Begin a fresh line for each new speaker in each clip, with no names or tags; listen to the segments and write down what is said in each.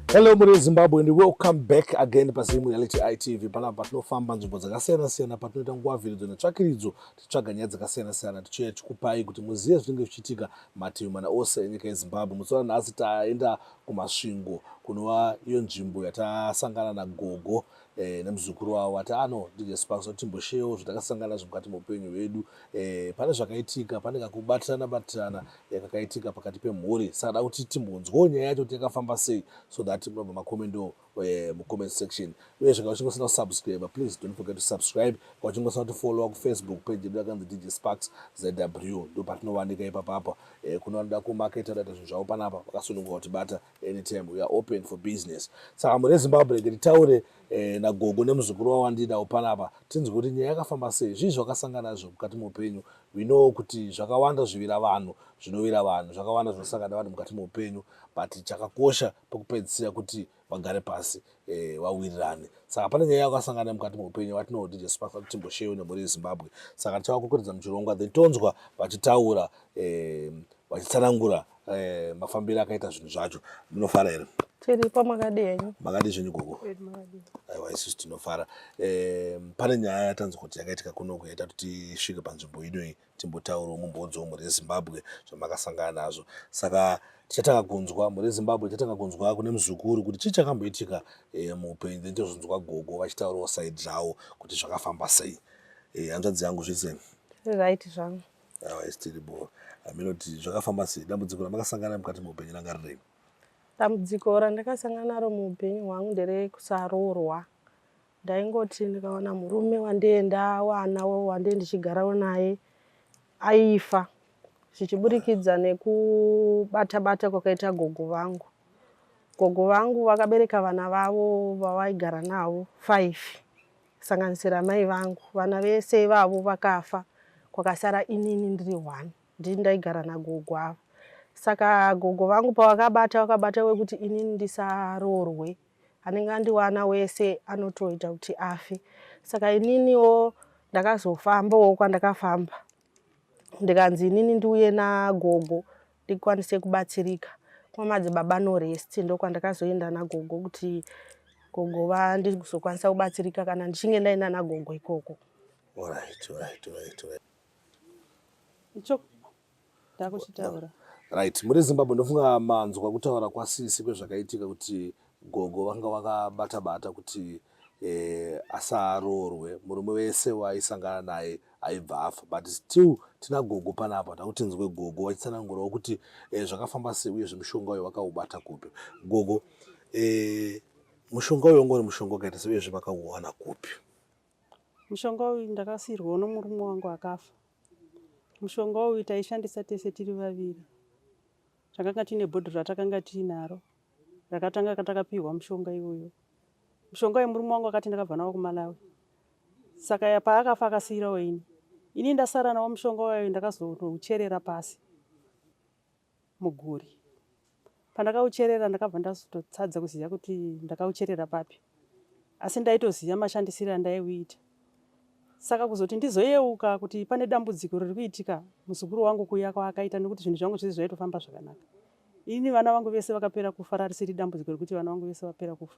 Hello muri Zimbabwe and welcome back again paZim Reality ITV panapa patinofamba nzvimbo dzakasiyana siyana patinoita ngwavhiridzo netsvakiridzo tichitsvaga nyaya dzakasiyana siyana tichiuya tichikupai kuti muzive zvinenge zvichiitika mativi mana ose enyika yeZimbabwe. Musi wanhasi taenda kuMasvingo kunova iyo nzvimbo yatasangana nagogo eh, nemuzukuru wavo vati ano ah, DJ Sparks timboshewo zvatakasangana nazvo mukati meupenyu hwedu eh, pane zvakaitika pane kakubatirana batirana eh, kakaitika pakati pemhuri saka da kuti timbonzwawo nyaya yacho kuti yakafamba sei so that munobva makomendo eh, mucomment section uyezve kana uchinge usina kusubscribe please don't forget to subscribe kana uchinge usina kutifollowa kufacebook page yedu yakanzi DJ Sparks ZW ndo patinowanika ipapapa eh, kune vanoda kumaketa vanoita zvinhu zvavo panapa vakasununguka kutibata anytime we are open for business saka mune zimbabwe rege titaure eh, nagogo nemuzukuru wawandinawo panapa tinzwe kuti nyaya yakafamba sei zvii zvakasangana nazvo mukati meupenyu we know kuti zvakawanda zvivira vanhu zvinovira vanhu zvakawanda zvinosangana nevanhu mukati meupenyu but chakakosha pekupedzisira kuti vagare pasi eh, vawirirane saka pane nyaya yakasangana mukati meupenyu vatinoti jesu pasa kuti timboshewe nemhuri yezimbabwe saka tichavakukuridza muchirongwa then tonzwa vachitaura eh, vachitsanangura eh, mafambiro akaita zvinhu zvacho munofara here
tiripo makadii henyu
makadii zvenyu gogo aiwa isusu tinofara eh, pane nyaya yatanzwa kuti yakaitika kunoku yaita kuti tisvike panzvimbo inoyi timbotaurawo mumboudzawo mhuri yezimbabwe zvamakasangana nazvo saka tichatanga kunzwa mhuri yezimbabwe tichatanga kunzwa kune muzukuru kuti chii chakamboitika eh, muupenyu then tozonzwa gogo vachitaurawo saidi ravo kuti zvakafamba sei eh, hanzvadzi yangu zvese
right zvangu
Awa isitiri bho. Hameno kuti zvakafamba sei. Dambudziko ramakasangana mukati meupenyu ranga rirei?
Dambudziko randakasangana naro muupenyu hwangu nderekusaroorwa. Ndaingoti ndikawana murume wandee ndawana wandee ndichigarawo naye aifa zvichiburikidza nekubata bata kwakaita gogo vangu. Gogo vangu vakabereka vana vavo vavaigara navo five. kusanganisira amai vangu vana vese ivavo vakafa kwakasara inini ndiri one ndini ndaigara nagogo ava saka gogo vangu pavakabata vakabata wekuti inini ndisaroorwe anenge andiwana wese anotoita kuti afe saka ininiwo ndakazofambawo kwandakafamba ndikanzi inini ndiuye nagogo ndikwanise kubatsirika kwamadzibaba Norest ndokwandakazoenda nagogo kuti gogo vandizokwanisa kubatsirika kana ndichinge ndaenda nagogo ikoko.
Alright, alright, alright, alright.
Icho ndakuchitaura.
Right, muri Zimbabwe ndofunga manzwa kutaura kwasisi kwezvakaitika kuti gogo vanga vakabata bata kuti eh, asaroorwe murume wese waaisangana naye aibva afa but still tina gogo panapa takuti tinzwe gogo vachitsanangurawo kuti eh, zvakafamba sei uye zvemushonga uyo vakaubata kupi gogo eh, mushonga uyo wanga uri mushonga wakaita sei uyezve vakauwana kupi
mushonga uyu ndakasiirwawo nomurume wangu akafa mushonga uyu taishandisa tese tiri vaviri Takanga tiine bhodhoro ratakanga tiinaro rakatanga takapihwa mushonga iwoyo. Mushonga uyu murume wangu akati ndakabva nawo kuMalawi. Saka paakafa akasiirawo ini. Ini ndasara nawo mushonga uyo ndakazonoucherera pasi muguri. Pandakaucherera ndakabva ndazototadza kuziva kuti ndakaucherera papi. Asi ndaitoziva mashandisiro andaiuita. Saka kuzoti ndizoyeuka kuti pane dambudziko riri kuitika muzukuru wangu kuuya kwaakaita nekuti zvinhu zvangu zvese zvaitofamba zvakanaka. Ini vana vangu vese vakapera kufa rarisiri dambudziko rekuti vana vangu vese vapera kufa.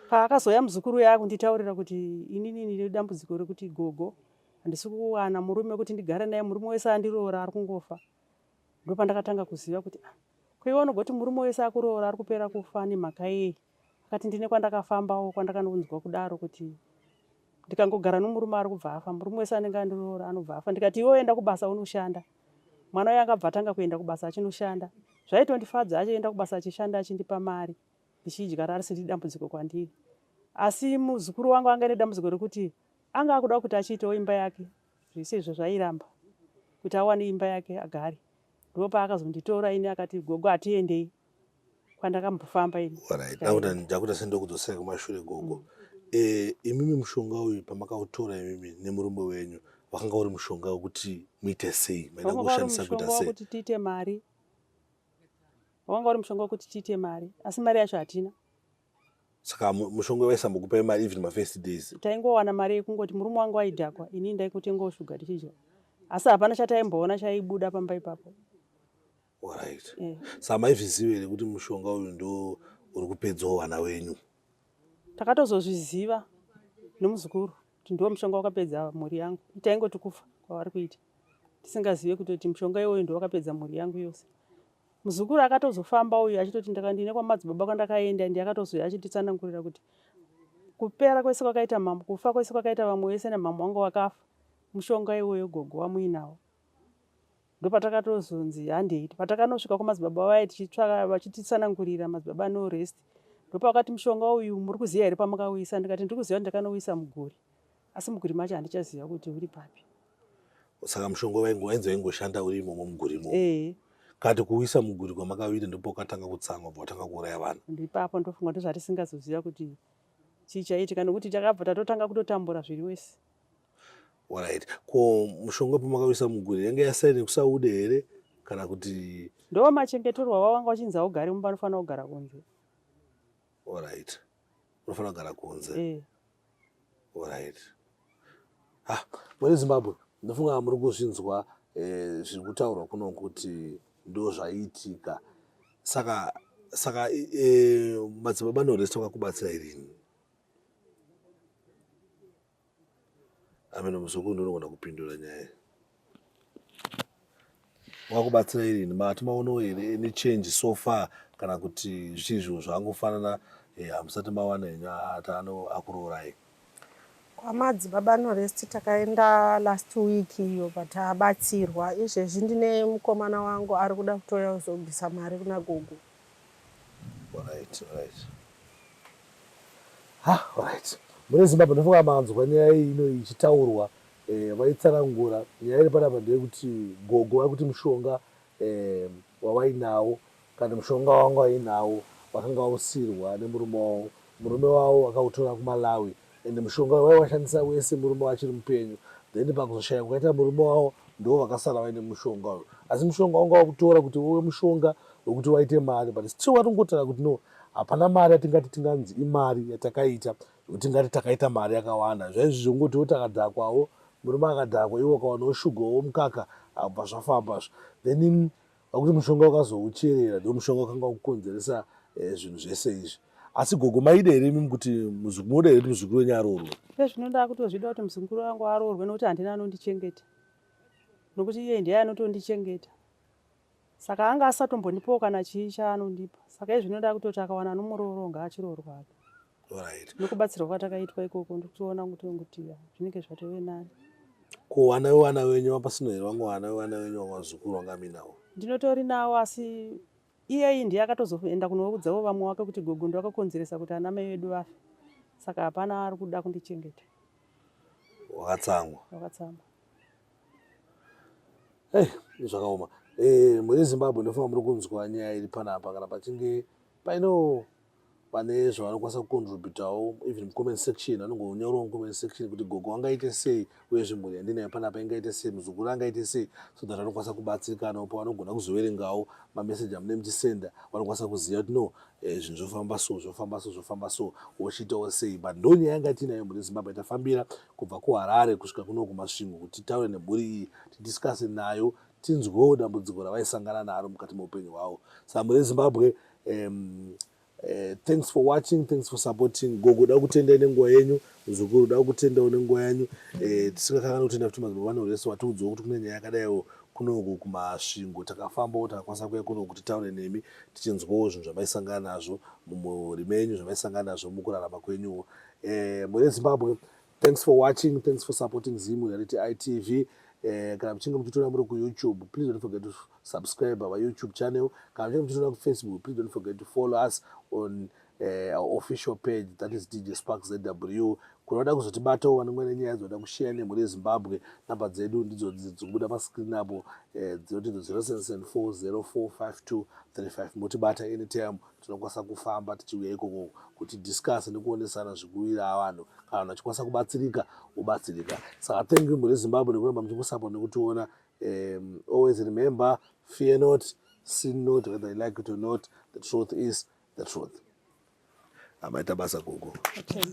Paakazouya muzukuru uya akunditaurira kuti inini ndine dambudziko rekuti gogo handisi kuwana murume wekuti ndigare naye murume wese andiroora ari kungofa. Ndopandakatanga kuziva kuti ah, ko iwe unogoti murume wese akuroora ari kupera kufa nemhaka yei? Akati ndine kwandakafambawo kwandakanounzwa kudaro kuti ndikangogara nomurume ari kubva afa murume wese anenge andiroora anobva afa ndikati iwe enda kubasa unoshanda mwana uyo akabva atanga kuenda kubasa achinoshanda zvaitondifadza achienda kubasa achishanda achindipa mari ndichidya rarisiri dambudziko kwandiri asi muzukuru wangu anga ine dambudziko rekuti anga akuda kuti achiitawo imba yake zvese izvo zvairamba kuti awane imba yake agare ndopaakazonditora ini akati gogo hatiendei kwandakambofamba ini.
Alright, ndakuta ndakuta sendokudzosera kumashure gogo. Eh, imimi mushonga uyu pamakautora imimi nemurume wenyu wakanga uri mushonga wekuti muite sei? Maida
Wanga uri
kuushandisa kuita
mushonga
sei?
wekuti tiite mari. Wanga uri mushonga wekuti tiite mari, asi mari yacho hatina.
Saka mushonga waisambokupai mari even mafirst days?
Taingowana mari yekungoti murume wangu aidhakwa, ini ndaingotengawo shuga tichidya. Asi hapana chataimboona chaibuda pamba ipapo.
Alright. Yeah. Saka maizviziva here kuti mushonga uyu ndo uri kupedzawo vana wenyu.
Takatozozviziva nomuzukuru kuti ndiwo mushonga wakapedza mhuri yangu. Taingoti kufa kwavari kuita tisingazive kutoti mushonga iwoyo ndiwo wakapedza mhuri yangu yose. Muzukuru akatozofamba uyu achitoti ndakandine kwamadzibaba kwandakaenda ndiye akatozouya achititsanangurira kuti kupera kwese kwakaita mambo kufa kwese kwakaita vamwe vese namhamha wangu wakafa mushonga iwoyo gogo wamuinawo. Ndopatakatozonzi handei patakanosvika kwamadzibaba vaye tichitsvaka vachititsanangurira madzibaba no rest ndopavakati mushonga uyu muri kuziva here pamakauisa ndikati ndiri kuziva kuti ndakanouisa muguri asi muguri macho handichaziva kuti uri papi.
Saka mushonga wainzi waingoshanda uri imomo muguri imomo eh. Kati kuuisa muguri kwamakauita ndipo wakatanga kutsamwa bva watanga kuuraya vanhu.
Ndipapo ndofunga ndozvatisingazoziva kuti chii chaiitika nokuti takabva tatotanga kutotambura zviri wese.
Alright. Ko mushonga pamakauisa muguri yange yasai nekusaude here kana kuti
ndo machengeterwo awanga uchinzi haugari mumba unofanira kugara kunze.
Alright. Unofanira kugara kunze. Eh. Alright. Ah, muri Zimbabwe ndofunga muri kuzvinzwa eh, zviri kutaurwa kuno kuti ndo zvaiitika. Saka saka eh, madzibaba Norest vakakubatsirai rini? Ameno muzukuru ndinogona kupindura nyaya. Wakubatsira irini mati maonawo here any change so far kana kuti zvichiri zvinhu zvangofanana eh, hamusati mawana henyu ati ano akuroorai.
Kwamadzibaba Norest takaenda last week iyo patabatsirwa. Izvezvi ndine mukomana wangu ari kuda kutouya kuzobvisa mari kuna gogo.
Alright, alright. Ha, alright. Mune Zimbabwe ndofunga manzwa nyaya ino ichitaurwa eh, vaitsanangura nyaya iri panapa ndeyekuti gogo vari kuti mushonga eh, wawainawo kana mushonga wawanga wainawo vakanga vausirwa nemurume wavo murume wavo akautora kuMalawi and mushonga waiwashandisa wese murume wavo achiri mupenyu then pakuzoshaya kwakaita murume wavo ndo vakasara vaine mushonga uyu asi mushonga wanga wakutora kuti uwe mushonga wekuti waite mari but still vatongotaura kuti no hapana mari yatingati tinganzi imari yatakaita zvekuti tingati takaita mari yakawanda zvaizvi zvongotiwo takadhakwawo murume akadhakwa iwo ukawanawo shuga wo mukaka abva zvafamba zvo then vakuti mushonga wakazoucherera ndo mushonga wakanga wakukonzeresa eh, zvinhu zvese izvi asi gogo maida here imimi kuti munoda here kuti muzukuru wenyu aroorwe?
Ezvinoda kutozvida kuti muzukuru wangu aroorwe nokuti handina anondichengeta nokuti iye ndiye anotondichengeta saka anga asatombondipawo kana chii chaanondipa saka ezvinoda kutoti akawana anomurooro ngaachiroorwa hake.
Right.
Nokubatsirwa kwatakaitwa ikoko ndikutoona kuti zvinenge zvatove nani.
Ko vana vevana venyu vapasina here vamwe vana vevana venyu vamwe vazukuru vanga muinawo?
Ndinotori nawo asi iyeyi ndiye akatozoenda kunoudzawo vamwe wake kuti gogo ndovakakonzeresa kuti ana mai vedu vafe saka hapana ari kuda kundichengeta.
Wakatsamwa.
Wakatsamwa.
Hey, zvakaoma. Eh, muri Zimbabwe ndofunga muri kunzwa nyaya iri panapa kana pachinge paino pane zvavanokwanisa kucontributawo even mucomment section vanongonyorawo mucomment section kuti gogo angaite sei uyezve mhuri yandinayo panapa ingaite sei muzukuru angaite sei so that vanokwanisa kubatsirikanawo pavanogona kuzoverengawo mameseji amune muchisenda vanokwanisa kuziva kuti no eh, zvinhu zvofamba so zvofamba so zvofamba so wochiitawo sei but ndo nyaya yanga tiinayo mhuri yezimbabwe tafambira kubva kuharare kusvika kuno kumasvingo kuti titaure nemhuri iyi tidiscase nayo tinzwewo dambudziko ravaisangana naro mukati meupenyu hwavo saka mhuri yezimbabwe um, thanks for watching, thanks for supporting. Gogo da kutendai nenguva yenyu, muzukuru da kutendawo nenguva yenyu. Eh, tisingakanganwi kutenda futi madzibaba Noresi watiudzawo kuti kune nyaya yakadaiwo kunoku kuMasvingo. Takafambawo takakwanisa kuuya kunoku kuti titaure nemi tichinzwawo zvinhu zvamaisangana nazvo mumhuri menyu, zvamaisangana nazvo mukurarama kwenyuwo. Eh, mhuri yeZimbabwe, thanks for watching, thanks for supporting Zim Reality ITV. Eh, kana muchinge muchitiona muri kuYouTube, please don't forget to subscribe our YouTube channel. Kana muchinge muchitiona kuFacebook, please don't forget to follow us on our official page, that is DJ Spark ZW. Kuna vada kuzotibatawo vanenge vane nyaya dzavada kushare nemhuri yeZimbabwe, namba dzedu ndidzo dzikubuda pascreen apo, dzinoti idzo 0774045235. Motibata anytime, tinokwanisa kufamba tichiuya ikoko kuti discuss nekuonesana zvikuwira vanhu, kana vanhu vachikwanisa kubatsirika vobatsirika. Saka thank you mhuri yeZimbabwe nekuramba muchingosapota nekutiona. Always remember, fear not, sin not, whether you like it or not, the truth is the truth. Amaita basa gogo.
Okay.